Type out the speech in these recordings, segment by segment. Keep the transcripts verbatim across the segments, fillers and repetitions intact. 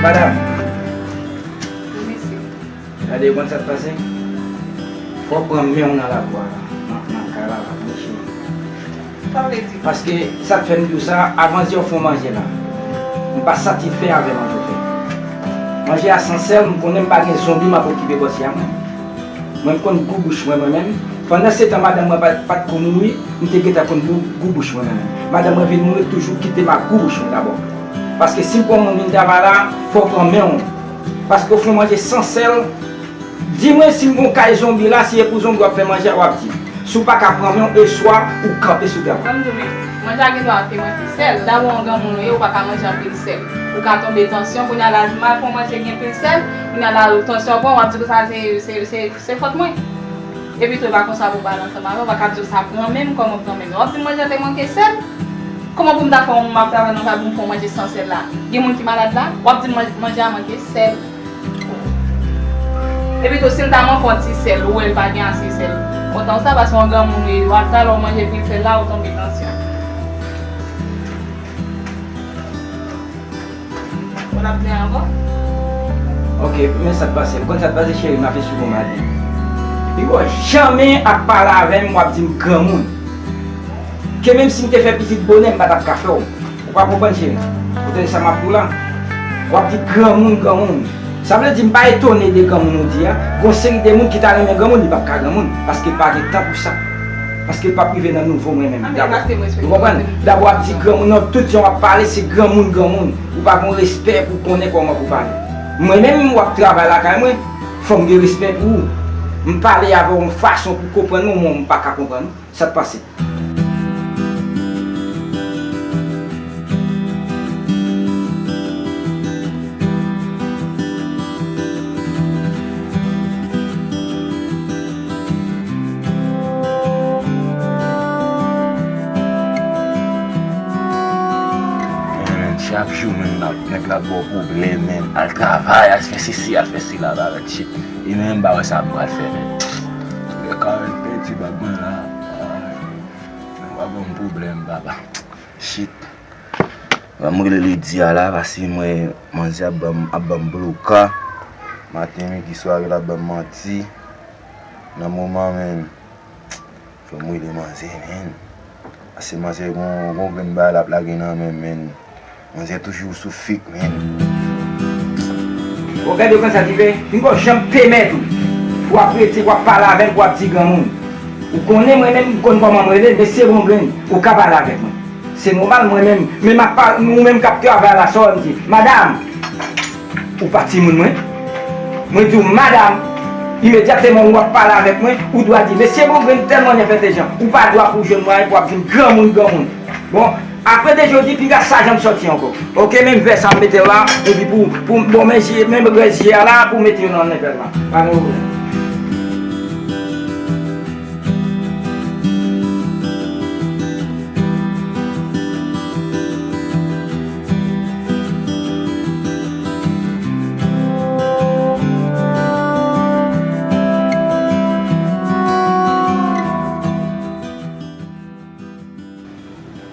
Madanm, gade, ou konn sa k pase? Fò w pran men w nan labou a la, nan, nan kay la, la, wi, cheri. Sa vle di? Paske sa k fè m di w sa, avan yè w fè w manje la, m pa satisfè avè manje w fè. Manje a san sèl, m konnen m pa gen zonbi m ap okipe bòs a mwen. Mwen, m konn gou bouch mwen, mwen menm. Pandan se tan, madanm mwen pa, pa t ko mouri, m te gentan konn gou, gou bouch mwen, mwen menm. Madanm mwen vin mouri, toujou kite m ak gou bouch mwen dabò. Paske si m pran moun vin travay la, fò w pran men w. Paske w fè w manje san sèl. Di mwen si m gon kay zonbi la, si e pou zonbi w ap fè manje a, w ap di. Si w pa ka pran men w, e swa ou kanpe sou travay. Ban m di w, men, manje a gen dwa fè manje sèl. Dabò, yon granmoun ou ye, ou pa ka manje anpil sèl. Ou ka tonbe tansyon, kounye a la, mal fè w manje gen pil sèl, kounye a la, tansyon pran w, w ap di konsa se, se, se, se fòt mwen. Epi tou, e pa konsa pou w pale ansanm avè w, w pa ka di w sa pran men m, kòman pran men m. W ap di m manje a te manke sèl. Kòman pou m ta fè yon, m ap travay nan kay pou m fè yon manje san sèl la? Gen moun ki malad la, w ap di m man-, manje a manke sèl. Epi tou, si l ta manke yon ti sèl, ou wè l pa gen ase sèl. Kontan w sa, paske yon granmoun ou ye, w ap talè w manje pil sèl la, ou tonbe tansyon. Ou ap di ankò? Ok, men sa k pase. Ou konn sa k pase, cheri, m ap esplike w maten. Piga w janmen ap pale avè m, w ap di m granmoun. Ke menm si m te fè pitit bonè, m pa t ap ka fè w. Ou pa konprann, cheri? Ou tande sa m ap di w la? W ap di granmoun, granmoun. Sa vle di m pa etone de granmoun ou di a. Gon seri de moun ki ta renmen granmoun, li p ap ka granmoun. Paske pa gen tan pou sa. Paske l p ap rive nan nivo mwen menm. Dabò, ou konprann? Dabò, w ap di granmoun nan, tout jan w ap pale, se granmoun, granmoun. Ou pa gon respè pou konnen kòman pou pale. Mwen menm, w ap travay lakay mwen, fò m gen respè pou ou. M pale avè w yon fason pou konprann ou, mwen, m pa ka konprann ou. Sa k pase? Men, chak jou, men, l ap, nèg la ba w pwoblèm, men, al travay, al fè sesi, al fè sela, ba, men, shit. E men, m pa wè sa m pral fè, men. Lè ka wè l pèdi bag mwen la. Ay, men, pa ban m pwoblèm, papa. Shit. Ban m rele Lydia la, paske mwen, manzè ap ban m, ap ban m bloka. Maten, midi, swa, l ap ban m manti. Nan moman, men, fò m rele manzè, men. Paske manzè gon, gon grenn bagay l ap lage nan men m, men. Manzè toujou sou fik, men. Bon, gade konsa ki fè, m pa janm pèmèt ou. W ap rete, w ap pale avè m, w ap di granmoun. Ou konnen mwen menm, m konn kòman m rele, mesye bon grenn, ou ka pale avèk mwen. Se nòmal, mwen menm, men m ap pale, ou menm k ap travay la, sa w wè m di, madanm, ou pa timoun mwen. Mwen di w, madanm, imedyatman ou ap pale avèk mwen, ou dwa di, mesye bon grenn tèlman nèf entèlijan, ou pa dwa pou jwenn mwayen pou w ap di m granmoun, granmoun. Bon, apre de jodi, piga sa janm sòti ankò. Oke, menm vè sa m mete la, epi pou, pou, bon, men je, menm rès je a la, pou mete yo nan nenpèt la. Pa gen pwoblèm.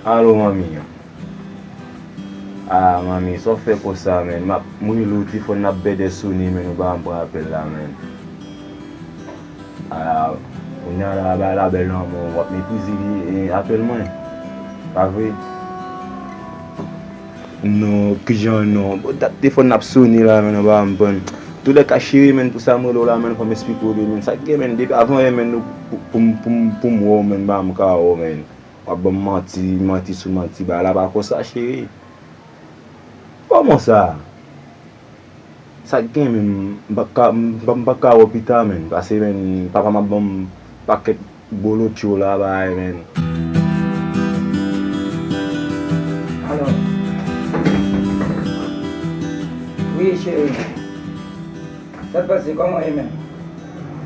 Alo, manmi. Ah, manmi, sa w fè konsa, men? M ap, m rele w, telefòn nan ap bèdè sone, men ou pa janm pran apèl la, men. Ah, kounye a la, bagay la bèl nan men w, w ap meprize, eh, apèl mwen. Pa vre? Non, kijan non? Bon, dat telefòn nan ap sone la, men ou pa janm pran. Toulèka, cheri, men, pou sa m rele w la, men, fò m esplike w li, men. Sa k gen, men, depi avan yè, men, nou, pou, pou, pou, pou m wè w, men, m pa janm ka wè w, men. W ap ban m manti, manti sou manti, bagay la pa konsa, cheri. Kòman sa? Sa k gen menm, m pa ka, m pa, m pa ka wè w pita, menn, paske, menn, papa m ap ban m pakèt bolotcho la, bagay, menn. Alò. Wi, cheri. Sa k pase? Kòman w ye menm?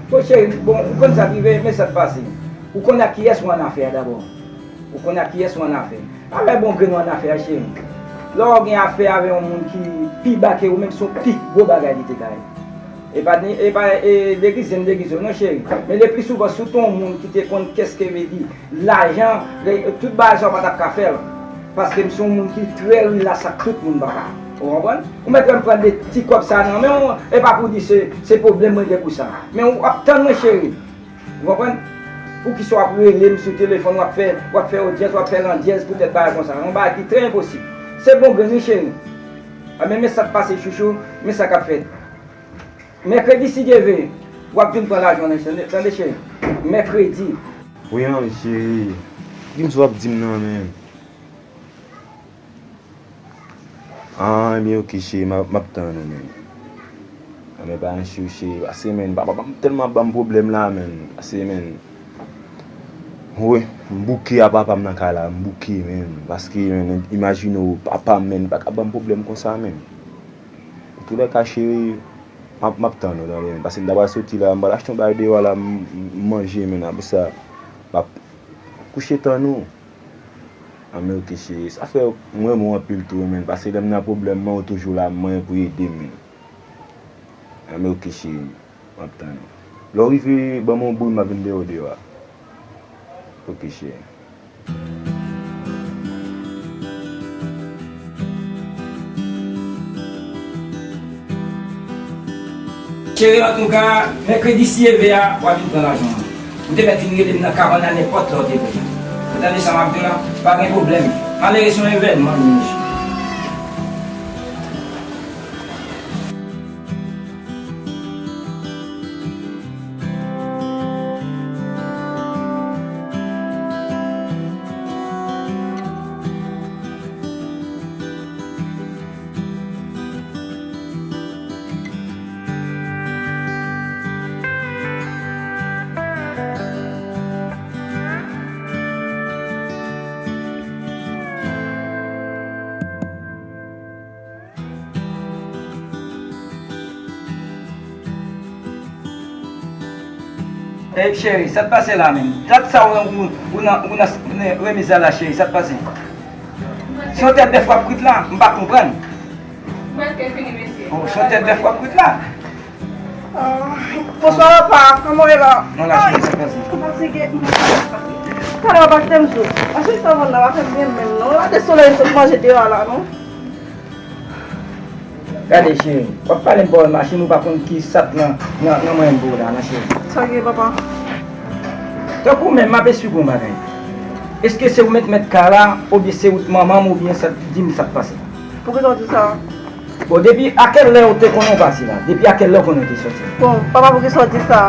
Bon, cheri, bon, ou konn sa k rive, men sa k pase. Ou konn ak kiyès ou annafè a dabò? Ou konn ak kiyès ou annafè? Pa fè bon grenn ou annafè a, cheri. Lè w gen afè avè yon moun ki pi ba ke ou menm, se yon pi gwo bagay li te ka ye. E pa ni, e pa, e, degize m degize w non, cheri. Men le pli souvan, si w te yon moun ki te konn kès ke vle di lajan, le, tout bagay sa w pa t ap ka fè l. Paske m se yon moun ki trè rilas ak tout moun, papa. Ou konprann? Ou mèt wè m pran de ti kòb sa nan men w, e pa pou di se, se pwoblèm mwen gen pou sa. Men w ap tann mwen, cheri. Ou konprann? Poukisa w ap rele m sou telefòn, w ap fè, w ap fè odyans, w ap fè landyèz poutèt bagay konsa? Yon bagay ki trè enposib. Se bon grenn, wi, cheri. A, men, men sa k pase, chouchou, men sa k ap fèt. Mèkredi, si Dye vle, w ap vin pran lajan w, tande, tande, cheri. Mèkredi. Wi, manmi cheri. Ki m sou ap di m nan, men? Ah, ebyen, oke, cheri, m ap, m ap tann ou, men. Ah, men pa anchi, cheri, pase, men, papa m tèlman ap ban m pwoblèm la, men, pase, men. Wi, m bouke a papa m nan kay la, m bouke, men, paske, men, imajine w, papa m, men, li pa ka ban m pwoblèm konsa, men. Antoulèka, cheri, m ap, m ap tann ou, tande, men, paske m ta pral soti la, m pral achte yon bagay deyò la, m, m manje, men, apre sa, m ap kouche tann ou. Ah, men oke, cheri. Sa fè m renmen w anpil tou, men. Paske lè m nan pwoblèm, men ou toujou la, mwen pou ede m, men. Ah, men oke, cheri. M ap tann ou. Lè w rive, ban m yon bri, m ap vin dèyè w deyò a. Oke, cheri. Cheri, antouka, mèkredi, si Dye vle a, w a vin pran lajan an. Ou te mèt vin rele m nan kabann la nenpòt lè w te vle. Ou tande sa m ap di w la? Pa gen pwoblèm. Malere se yon evènman li ye, cheri. Ey, cheri, sa k pase la menm? Dat sa ou, ou, ou nan, ou nan remiz la la, cheri, sa k pase? Se yon tèt bèf w ap kwit la, m pa konprann. Prèske fini, mesye. Oh, se yon tèt bèf w ap kwit la. Ah, bonswa, papa. Kòman w ye la? Non, la, cheri, sa k pase? M fatige. Talè w pa kite m sou. Anchè sa vann nan pa fè m byen menm, non. Gade solèy sot manje deyò a la, non. Gade, cheri, w ap pale m pawòl machin, ou pa konn ki sa k nan, nan, nan manyen m pou ou la, non, cheri. Sa gen, papa? Tankou menm, m ap esplike w yon bagay. Èske se ou mèt mèt kay la, oubyen se ou k manman m, oubyen sa, di m sa k pase? Poukisa w di sa? Bon, depi a kèl lè ou te konnen w pase la? Depi a kèl lè w konnen w te sòti? Bon, papa, poukisa w di sa?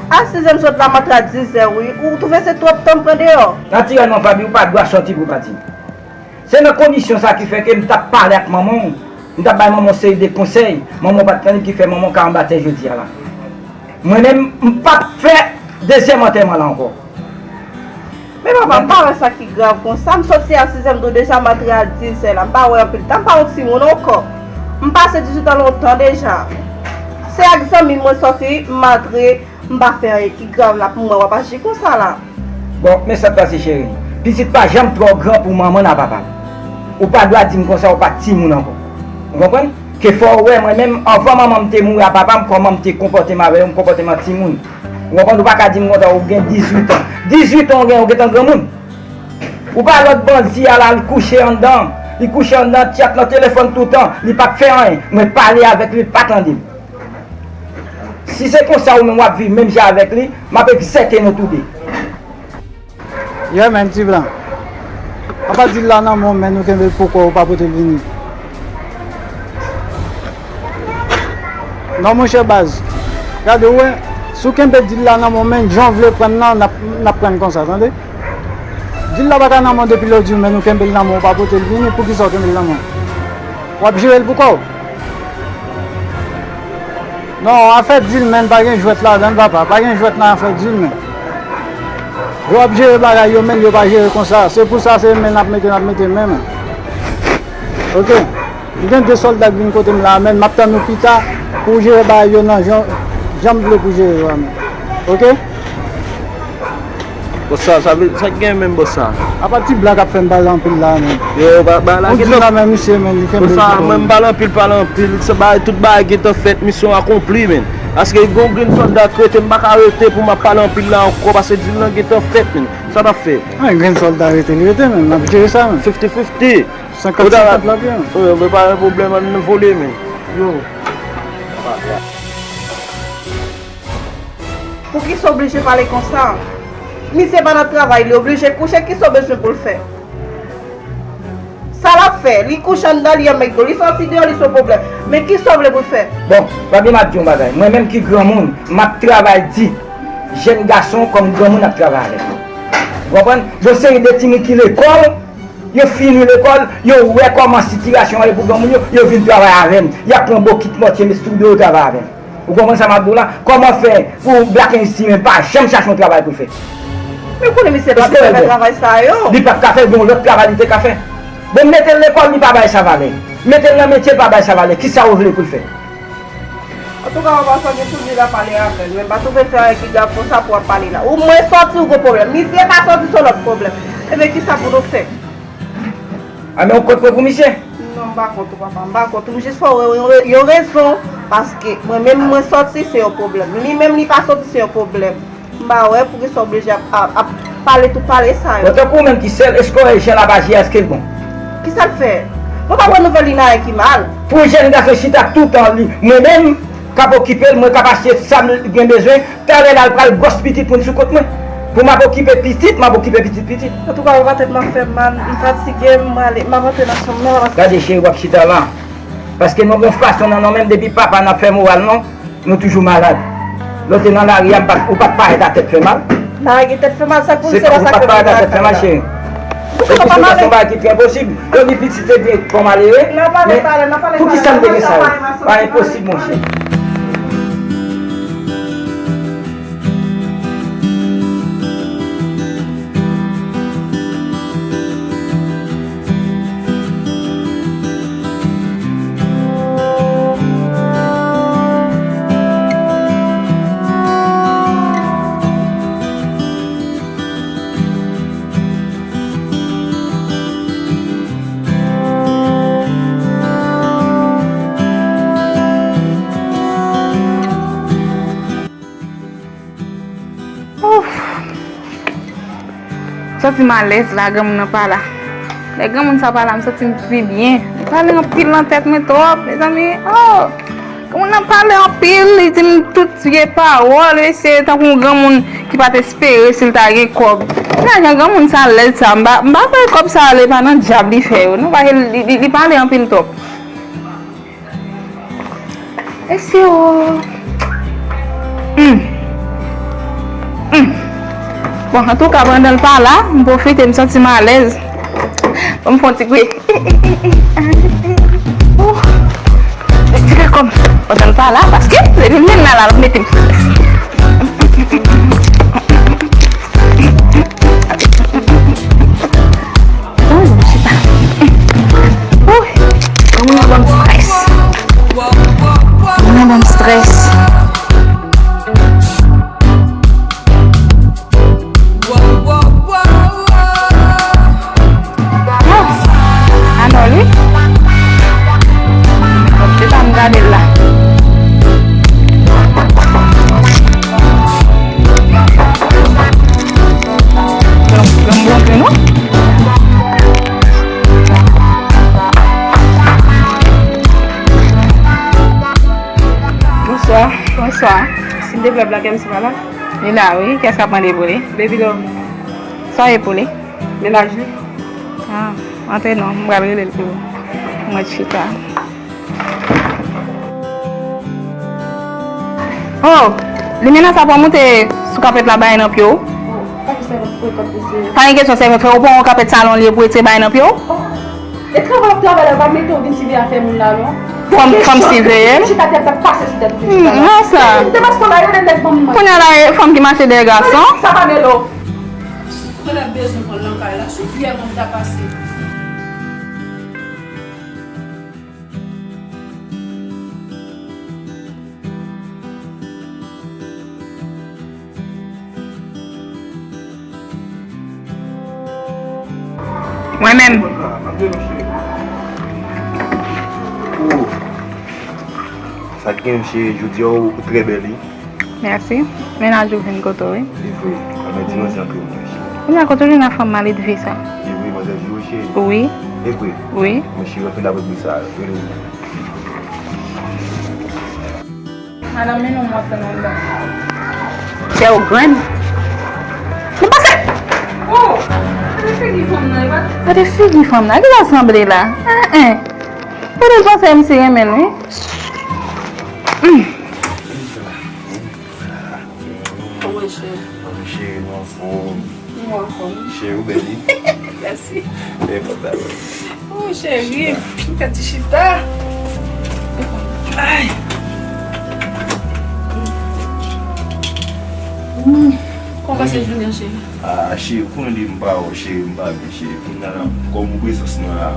A sizè m sot la, m antre a dizè, wi. Ou twouve se twòp tan m pran deyò? Natirèlman, Faby, ou pa dwa sòti pou w pati. Se nan kondisyon sa ki fè ke m t ap pale ak manman w, m t ap bay manman w seri de konsèy, manman w pa t tande, ki fè manman w ka anba tè jodi a la. Mwen menm, m p ap fè dezyèm antèman la ankò. Men papa, m pa wè sa ki grav konsa. M sòti a sizè, m di w deja, m antre a dizè la. M pa wè anpil tan, m pa yon timoun ankò. M pase dizuit an lontan deja. Se ak zanmi m mwen sòti, m antre, m pa fè anyen ki grav la pou mwen, w ap aji konsa la. Bon, men sa k pase, cheri. Pitit pa janm twò gran pou manman n a papa l. Ou pa dwa di m konsa, ou pa timoun ankò. Ou konprann? Ke fò w wè mwen menm, anvan manman m te mouri a papa m, kòman m te konpòte m avè yo, m konpòte m an timoun. Ou konprann? Ou pa ka di m konsa, ou gen dizuit an. Dizuit an ou gen, ou gentan granmoun. Ou pa lòt bandi a la, li kouche anndan. Li kouche anndan, tchat nan telefòn toutan. Li pa t fè anyen. Mwen pale avèk li, li pa tande m. Si se konsa ou menm w ap viv menm jan avèk li, m ap egzète nou toude. Yeah, man, Ti Blan. Apa dil la nan men w, men nou kenbe l pou kò w, ou pa pote l vini. Non, monchè baz. Gade, ou wè, si w kenbe dil la nan men w, men jan w vle pran l nan, n ap, n ap pran l konsa, tande? Dil la pa ka nan men w depi lè w di w, men nou kenbe l nan men w, ou pa pote l vini, poukisa w kenbe l nan men w? W ap jere l pou kò w. Non, afè dil, men, pa gen jwèt ladan l, papa. Pa gen jwèt nan afè dil, men. Yo ap jere bagay yo, men, yo pa jere konsa. Se pou sa, se men n ap mete, n ap mete men, men. Oke. M gen de sòlda k vin kote m la, men, m ap tann ou pita pou w jere bagay yo nan jan, jan m vle pou w jere yo a, men. Oke? Bòs sa, sa vle, sa k gen menm, bòs sa? Apa ti blan k ap fè m pale anpil la, men. Yo, ba, ba, la, ou di gentan la, men, misye, men, li kenbe bòs sa, mwen, m pale anpil, pale anpil. Se bagay, tout bagay gentan fèt, misyon akonpli, men. Paske gon grenn sòlda k rete, m pa ka rete pou m ap pale anpil la ankò, paske dil lan gentan fèt, menn. Sa n ap fè? Ah, grenn sòlda rete, li rete, menn. N ap jere sa, menn. Fifty fifty. Senkant senkant la, byen. Wi, men pa gen pwoblèm, ann vole, menn. Yo. Poukisa w oblije pale konsa? Misye pa nan travay, li oblije kouche, kisa w bezwen pou l fè? Sa l ap fè? Li kouche anndan, li anmègde w, li sòti deyò, li se yon pwoblèm. Men kisa w vle pou l fè? Bon, Babie, m ap di yon bagay. Mwen menm ki granmoun, m ap travay di jèn gason kòm granmoun ap travay avèk mwen. Ou konprann? Yon seri de timoun ki lekòl, yo fini lekòl, yo wè kòman sitiyasyon an ye pou granmoun yo, yo vin travay avè m. Y ap pran bokit, mòtye, men si tou de yo travay avè m. Ou konprann sa m ap di w la? Kòman fè pou Black Henry Steven pa janm chache yon travay pou l fè? Men konnen misye pa t ka fè travay sa yo. Li pa t ka fè, gen yon lòt travay li te ka fè. Bon, mete l lekòl, li pa bay sa valè. Mete l nan metye, li pa bay sa valè. Kisa w vle pou l fè? Antouka, papa, sa gen pou di la pale avè l. Men m pa twouve fè anyen ki grav konsa pou w ap pale la. Ou mwen sòti, ou gon pwoblèm. Misye pa sòti, se yon lòt pwoblèm. Ebyen, kisa pou nou fè? A, men ou kont mwen pou misye? Non, m pa kont ou, papa. M pa kont ou. M jis fè w yon, yon rezon. Paske mwen menm, mwen sòti, se yon pwoblèm. Li menm, li pa sòti, se yon pwoblèm. M pa wè poukisa w oblije ap, ap, ap pale tout pale sa yo. Bon, tankou ou menm ki sèl, èske w wè jan l ap aji a, èske l bon? Kisa l fè? Mwen pa wè nouvèl li nan anyen ki mal. Pou yon jèn gason chita toutan li, mwen menm k ap okipe l, mwen k ap achte sa m gen bezwen, talè la l pral gwòs pitit moun sou kont mwen. Pou m ap okipe pitit, m ap okipe pitit pitit. Antouka, papa, tèt mwen ap fè m mal, m fatige, m prale, m ap antre nan chanm nan, papa. Gade cheri, w ap chita la. Paske nou gon fason nan nou menm, depi papa n ap fè moral nou, nou toujou malad. Lè w te nan lari a, m pa t, ou pa t parèt a tèt fè mal. Lari gen tèt fè mal, sa k pou se la sa k fè mal, cheri. Ou konn pa mal. Se yon bagay ki trè enposib. Yo di pitit se byen kòm malere, men poukisa m te gen sa yo? Pa enposib, monchè. Ouf! M santi m alèz la, granmoun nan pa la. Lè granmoun sa pa la, m santi m pi byen. Li pale anpil nan tèt mwen twòp, mezanmi. Oh! Granmoun nan pale anpil, li di m tout vye pawòl, mesye, tankou yon granmoun ki pa t espere si l ta gen kòb. Gad jan granmoun sa alèz sa, m pa, m pa kwè kòb sa ale pa nan djab li fè yo, non, paske li, li, li pale anpil twòp. Esi o. Hmm. Hmm. Bon, antouka, pandan l pa la, m pwofite, m santi m alèz. Bon, m fè yon ti kwi. Oh. Retire kò m pandan l pa la, paske depi l vin la, l al mete m sou strès. Ooh, chita. Ooh, granmoun nan ban m strès. Granmoun nan ban m strès. Oh, Anòl wi. Se sa m gade l la. Bonswa. Bonswa. Silvouplè, Black M C pa la? Li la wi. Kiyès k ap mande pou li? Baby Love. Sa w ye pou li? Mennaj li. Ah, antre non, m pral rele l pou mwen chita. Oh, limena sa pa moute sou kapèt la bay nan pye w. Pa gen kesyon sèvant fè, ou pran yon kapèt salon li pou retire bay nan pye w. E travay w ap travay la, pa mete w vin siveye afè moun la non. Fòm, fòm siveye. Chita tèt la pase sou tèt ou. Hmm, nan sa. Te mas konn la, yo de nèg ban mwen. Kounye a la, e fòm ki mache dèyè gason. Sa pa mele w. Mwen ap bezwen pran nan kay la, sou fyè mwen ta pase. Mwen menm. Sa k gen, cheri, jodi a ou trè bèl, wi. Mèsi. Mennaj ou vin kote w, wi. E vre. Anben, di manzè antre, mwen, cheri. Kounye a, kote w jwenn ak fanm maledve sa? E vre, manzè vye, wi, cheri. Wi. E vre. Wi. Mwen, cheri, antre la pou di sa, rele m. Madanm, men non, m ap tann anndan. Kè w grenn. Nou pase! Oh! Gade figi fanm nan, e pa... Gade figi fanm nan, ki sa sanble la? Hein, hein. Poutèl panse misye renmen l, wi. Kòman cheri? Cheri, nou anfòm. Nou anfòm. Cheri, ou bèl, wi. Mèsi. E papa. Oh, cheri, m fè ti chita. Ay. Kòman pase jounen an, cheri? Ah, cheri, ou konnen depi m pa wè w, cheri, m pa byen, cheri. Kounye a la, kòm ou prezans mwen la,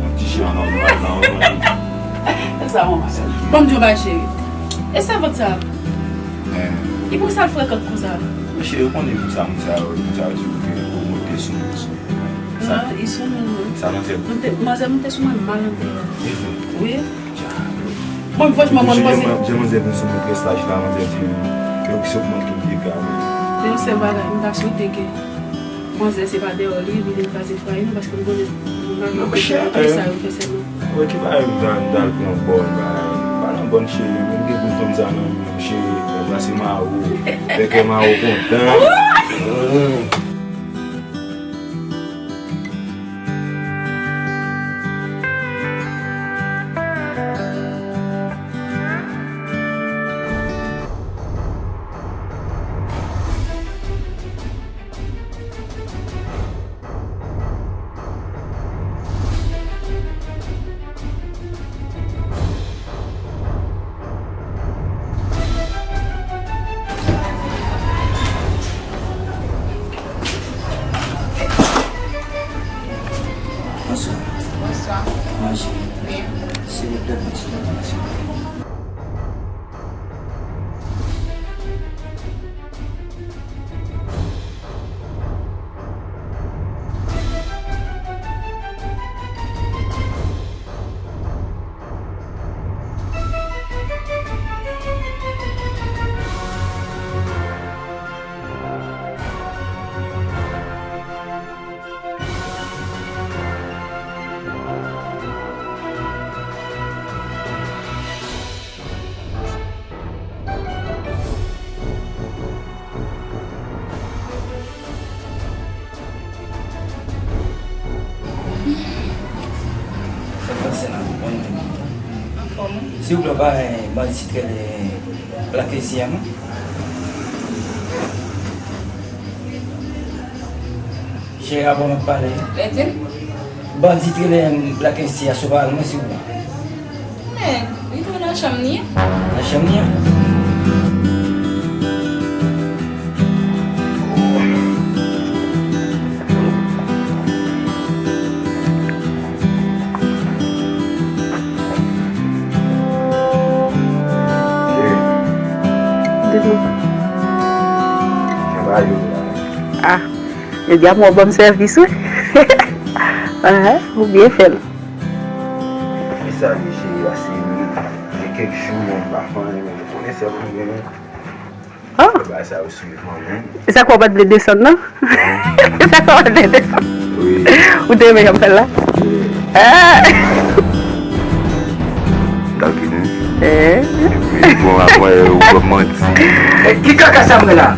yon ti jan nòmal, nòmal. Sa, manman. Ban m di w yon bagay, cheri. E sèvant sa? Hein? E poukisa l frekan konsa? Men cheri, ou konnen moun sa, moun sa yo, moun sa yo di ou ke ou monte sou moun, sou moun. Sa, non, li sou moun, non. Sa manzè. Monte, manzè monte sou mwen mal anpil. Li fè. Wi. Bon, franchman, mwen panse jan manzè vin sou mwen prestij la, manzè di yo ki se moun ki dega, men. Se yon sèl bagay, m ta swete ke manzè se pa dèyè li, li vin kraze fwaye nou, paske m konnen nou pa gen okenn sa yo fè sèlman. Wè ki bagay m ta, m ta al pran bòn, bagay. Pa nan bòn cheri, m gen pou fanm sa nan men m, cheri, ranplase mawo, fè kè mawo kontan. Bonswa. Bonswa. Kòman cheri? Byen. Silvouplè, pran ti tan pou mwen, silvouplè. Sa k pase la? Anfòm, wi. Silvouplè, pa gen bandi ki trèt plakesi a, non? Cheri, avan n ap pale. Lè di m? Bandi ki rele m lakens ti a sou pawòl mwen, silvouplè. Men, li twouve nan chanm li. Nan chanm li an? Cheri. Di m. Jan bagay yo ye la. Ah. Jodi a mwen w ban m sèvis, wi. Ahn, ou byen fè l. Kisa li, cheri, a se li. Gen kèk jou, mwen pa fè anyen, men ou konnen sèl mwen genyen. Ah. Bagay sa yo swiv mwen, men. E sa k fè w pa t vle desann, non? Non. E sa k fè w pa t vle desann? Wi. Ou te renmen jan m fè l la? Wi. Ah. Tanki, non? Eh. Epi, bon, apre, ou ban m manti. Ki kaka sa mwen la?